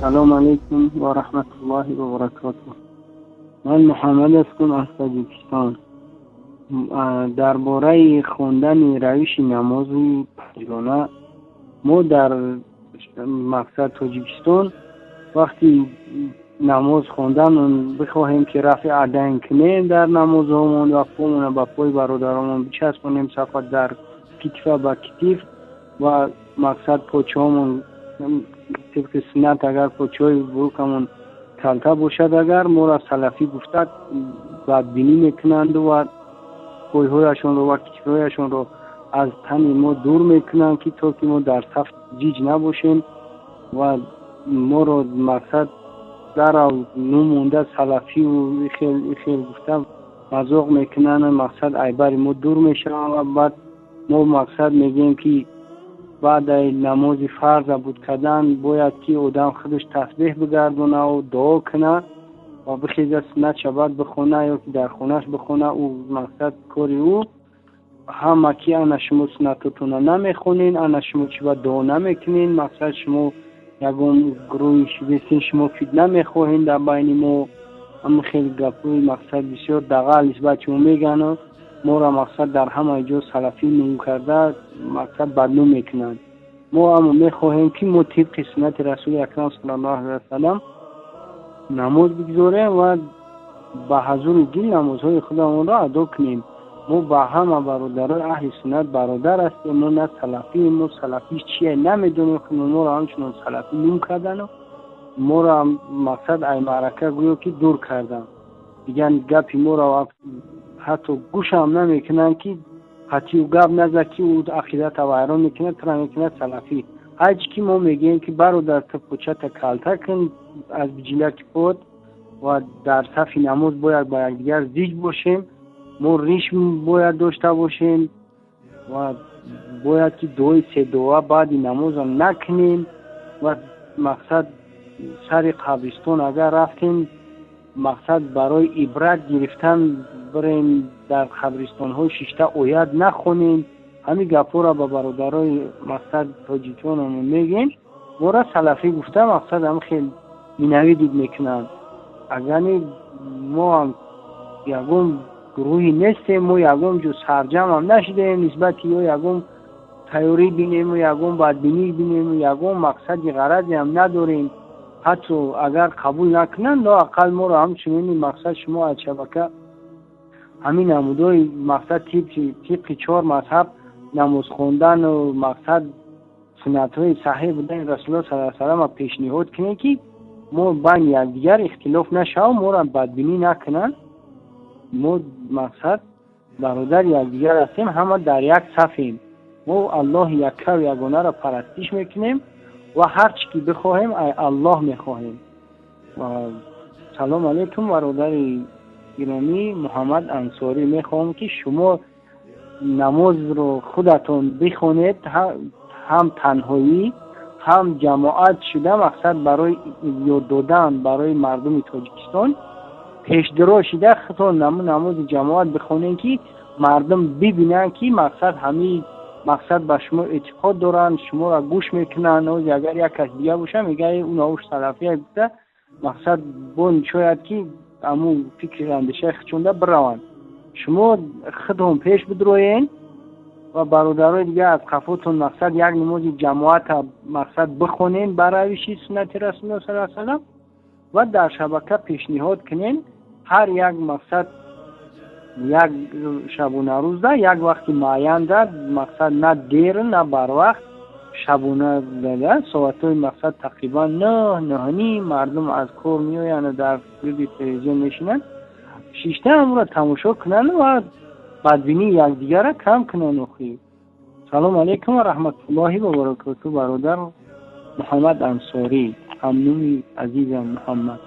Салом алейкум ва раҳматуллоҳи ва баракотуҳ. Ман Муҳаммад ҳастам аз Тоҷикистон. Дар бораи хондани равиши намози панҷгона мо дар мақсад Тоҷикистон вақти намоз хондан бихоҳем, ки рафъи адайн кунем дар намозҳомон ва помона ба пои бародаромон бичаспонем, сафа дар китфа ба китиф ва мақсад почаҳомон тибқи суннат, агар почаҳои бурукамон калта бошад, агар моро салафӣ гуфта бадбинӣ мекунанду ва пойҳояшонро ва китфҳояшонро аз тани мо дур мекунанд, ки то ки мо дар саф ҷиҷ набошем ва моро мақсад дарав нумонда салафию ихел ихел гуфта мазоқ мекунанд, мақсад айбари мо дур мешаванд. Ва баъд мо мақсад мегӯем, ки баъдаи намози фарз абуд кардан бояд ки одам худаш тасбеҳ бигардонаву дуо кунад ва бихеза суннатша баъд бихона ё ки дар хонааш бихона. Ӯ мақсад кори ӯ ҳама ки ана шумо суннатотона намехонен, ана шумо чӣ ба дуо намекунен, мақсад шумо ягон гурӯҳи шудестен, шумо фитна мехоҳен дар байни мо. Ҳама хеле гапҳои мақсад бисёр дағал нисбати мо мегӯянд. Моро мақсад дар ҳамаи ҷо салафӣ ном карда мақсад бадном мекунанд. Мо аммо мехоҳем, ки мо тибқи суннати Расули Акрам саллаллоҳу алайҳи васалам намоз бигзорем ва ба ҳазури дил намозҳои худамонро адо кунем. Мо ба ҳама бародарои аҳли суннат бародар ҳастем. Мо на салафием, мо салафӣ чие намедонем. Моро ҳамчунон салафӣ ном кардану моро мақсад ай маърака гӯё ки дур карданд. Дигар гапи моро ҳатто гӯшам намекунанд, ки қатъию гап назад, ки ӯ ақидата вайрон мекунад, тура мекунад салафӣ. Ҳарчи ки мо мегӯем, ки бародар, ту почата калта кун аз биҷилаки под ва дар сафи намоз бояд ба якдигар зиҷ бошем, мо риш бояд дошта бошем ва бояд ки дуои седуа баъди намозам накунем ва мақсад сари қабристон агар рафтем, мақсад барои ибрат гирифтан бирем, дар қабристонҳо шишта оят нахонем. Ҳамин гапҳоро ба бародарои мақсад тоҷиконамон мегӯем. Моро салафӣ гуфта мақсад ҳам хел ненавидид мекунанд. Агарни мо ҳам ягон гурӯҳе нестем, мо ягон ҷо сарҷамъам нашидаем нисбати ё ягон тайёрӣ бинему ягон бадбинӣ бинему, ягон мақсади ғаразеам надорем. Ҳатто агар қабул накунанд, лоақал моро ҳамчунин мақсад шумо аз шабака ҳамин намудҳои мақсад тибқи чор мазҳаб намоз хондану мақсад суннатҳои саҳеҳ будани Расулуллоҳ саллаллоҳу алайҳи васаллама пешниҳод кунем, ки мо байни якдигар ихтилоф нашавам, моро бадбинӣ накунанд. Мо мақсад бародари якдигар ҳастем, ҳама дар як сафем. Мо Аллоҳи яккаву ягонаро парастиш мекунем ва ҳар чӣ ки бихоҳем, ай Аллоҳ мехоҳем. Салом алейкум, бародари гиромӣ Муҳаммад Ансорӣ. Мехоҳам, ки шумо намозро худатон бихонед, ҳам танҳоӣ, ҳам ҷамоат шуда, мақсад барои ёд додан барои мардуми Тоҷикистон пешдиро шида худтон намози ҷамоат бихонед, ки мардум бибинанд, ки мақсад ҳамин мақсад ба шумо эътиқод доранд, шуморо гӯш мекунанд. Агар як кас дига боша, мега ӯ салафия гуфта мақсад бо шояд ки ҳамун фикри андешаи худшонда бираванд. Шумо худтон пеш бидроен ва бародарои дигар аз қафотон мақсад як намози ҷамоата мақсад бихонен бар равиши суннати Расулуллоҳ саллаллоҳу алайҳи васаллам ва дар шабака пешниҳод кунен. Ҳар як мақсад як шабонарӯзда як вақти муайянда, мақсад на дер, на барвақт, шабона соатҳои мақсад тақрибан 9, 9:30 мардум аз кор меоянд, дар гирди телевизион мешинанд, шишта ҳамонро тамошо кунанд ва бадбинии якдигарро кам кунанд. Охир, салому алайкум ва раҳматуллоҳи ва баракоту, бародар Муҳаммад Ансорӣ, ҳамнуми азизам Муҳаммад.